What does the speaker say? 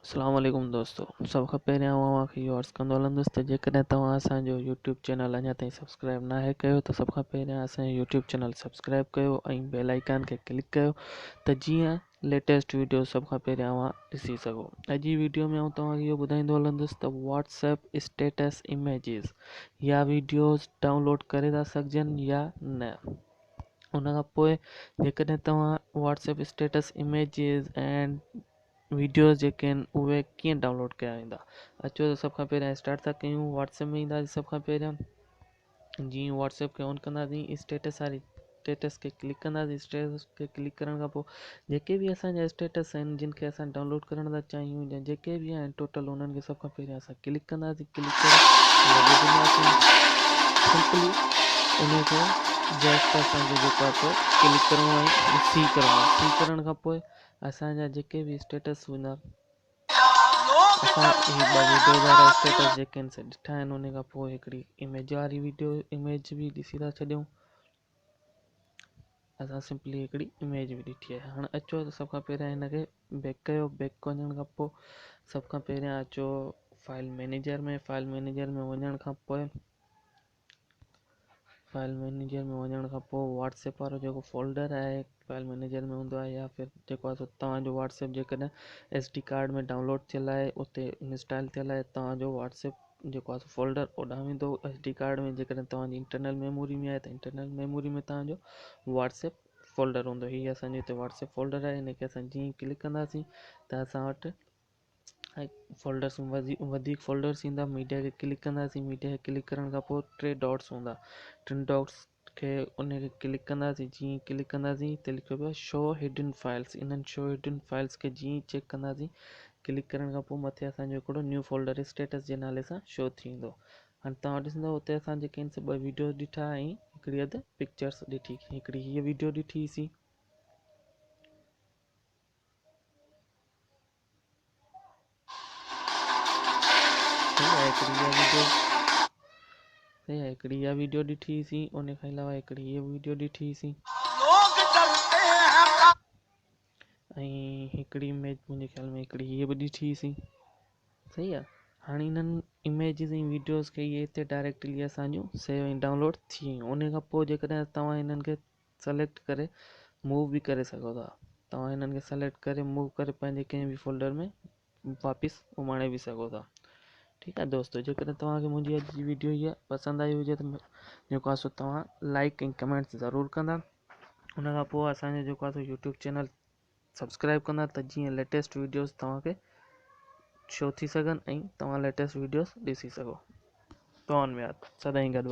اسلام عليڪم دوستو سڀ کان پهريان آئون اوهان کي اهو عرض ڪندو هلندس ته جيڪڏهن توهان اسان جو يوٽيوب چينل اڃا تائين سبسڪرائب ناهي ڪيو ته سڀ کان پهريان اسان جو يوٽيوب چينل سبسڪرائب ڪيو ۽ بيل آئيڪان کي ڪلڪ ڪيو ته جيئن ليٽيسٽ ويڊيو سڀ کان پهريان اوهان ڏسي سگهو. اڄ جي ويڊيو ۾ آئون توهان کي اهو ٻڌائيندو هلندس ته واٽس ايپ اسٽيٽس اميجز يا ويڊيوز ڊائونلوڊ ڪري ٿا سگهجن يا نه. ان کان پوء جيڪڏهن توهان Whats app status images ۽ videos جيڪي آهن اهي ڪيئن ڊائونلوڊ ڪيا ويندا. اچو ته سڀ کان پهريان اسٽارٽ ٿا ڪيون. واٽس ايپ ۾ اينداسين سڀ کان پهريان جيئن واٽس ايپ کي آن ڪنداسين اسٽيٽس واري اسٽيٽس کي ڪلڪ ڪنداسين. اسٽيٽس کي ڪلڪ ڪرڻ کان پوء جيڪي به اسان جا اسٽيٽس آهن جن کي اسان ڊائونلوڊ ڪرڻ ٿا چاهيون يا جيڪي به آهن ٽوٽل انهن کي سڀ کان پهريان اسان ڪلڪ ڪنداسين. ڪلڪ ڪري وڌنداسين سمپلي ان کي جسٽ اسان کي جيڪو آهي سو ڪلڪ ڪرڻو آهي سي ڪرڻو آهي. سي ڪرڻ کان پوء اسان جا جيڪي به اسٽيٽس هوندا اسان هي ٻه ويڊيو وارا اسٽيٽس جيڪي آهن سي ڏٺا آهن ان کان پوء هڪڙي اميج واري ويڊيو اميج به ڏسي ٿا ڇڏيون. اسان سمپلي هڪڙي اميج به ڏٺي آهي. هاڻي اچو ته سڀ کان پهريان هن کي بيڪ ڪيو. بيڪ وڃڻ کان پوء سڀ کان پهريان اچو فائل مينيجر ۾. فائل مينيجر ۾ وڃڻ کان پوء فائل مينيجر ۾ وڃڻ کان پوء واٽس ايپ وارو جيڪو فولڊر آهي فائل مينيجر ۾ هوندو آهي يا ڦر جيڪو آهي سو توهان جو واٽس ايپ جيڪڏهن ايس ڊي ڪارڊ ۾ ڊائونلوڊ ٿيل آهي اتي انسٽال ٿيل آهي توهان جو واٽس ايپ جيڪو آهي سو فولڊر اوڏانهن ويندو. ايس ڊي ڪارڊ ۾ جيڪڏهن توهان جي انٽرنل ميموري ۾ آهي ته انٽرنل ميموري ۾ توهان جو واٽس ايپ فولڊر هوندو. هي اسان جو هتي واٽس ايپ فولڊر آهي هن کي اسان جيئن ئي ڪلڪ ڪنداسين ته اسان وٽ ۽ فولڊرس وڌيڪ فولڊرس ايندا. ميڊيا کي ڪلڪ ڪنداسين. ميڊيا کي ڪلڪ ڪرڻ کان پوء ٽي ڊاٽس هوندا ٽن ڊاٽس کي ان کي ڪلڪ ڪنداسين. جيئن ڪلڪ ڪنداسين هتي لکيو پيو آهي شو هڊن فائلس. انهن شو هڊن فائلس کي جيئن ئي چيڪ ڪنداسين ڪلڪ ڪرڻ کان پوء مٿي اسان جو هڪڙو نيو فولڊر اسٽيٽس جي نالي سان شو ٿي ويندو. هاڻي توهان ڏسندو اتي اسان جيڪي آهن سي ٻه ويڊيوز ڏٺا ۽ هڪڙي اڌ پڪچرس ڏٺي. هڪڙي هيء ويڊيو ڏٺي سين. هڪڙي اها ويڊيو ڏٺي سين ان کان علاوه هڪڙي هيء ويڊيو ڏٺي سين ۽ هڪڙي اميج منهنجي خيال ۾ هڪڙي هيء به ڏٺي سين. صحيح آهي. هاڻي انهن اميجز ۽ ويڊيوز کي اهي هتي ڊائريڪٽلي اسان جون سيو ۽ ڊائونلوڊ ٿي ويون. ان کان پوء جيڪڏهن توهان انهن کي سليڪٽ ڪري موو به ڪري سگهو ٿا. توهان هنن کي سليڪٽ ڪري موو ڪري پنهنجي ڪنهن به فولڊر ۾ واپس اماڻي به سگهو ٿا. ٺيڪ آهي دوستو جيڪڏهن توهان کي منهنجي اڄ جي ويڊيو هيء پسند آئي هجي ته جيڪو آهي سو توهان لائڪ ۽ ڪمينٽس ضرور ڪندا. ان کان پوء اسان جو جيڪو آهي سو يوٽيوب چينل سبسڪرائب ڪندا ته جيئن ليٽيسٽ ويڊيوز توهان کي شو ٿي سگهن ۽ توهان ليٽيسٽ ويڊيوز ڏسي سگهو. دعائن ۾ ياد سدائين گڏ.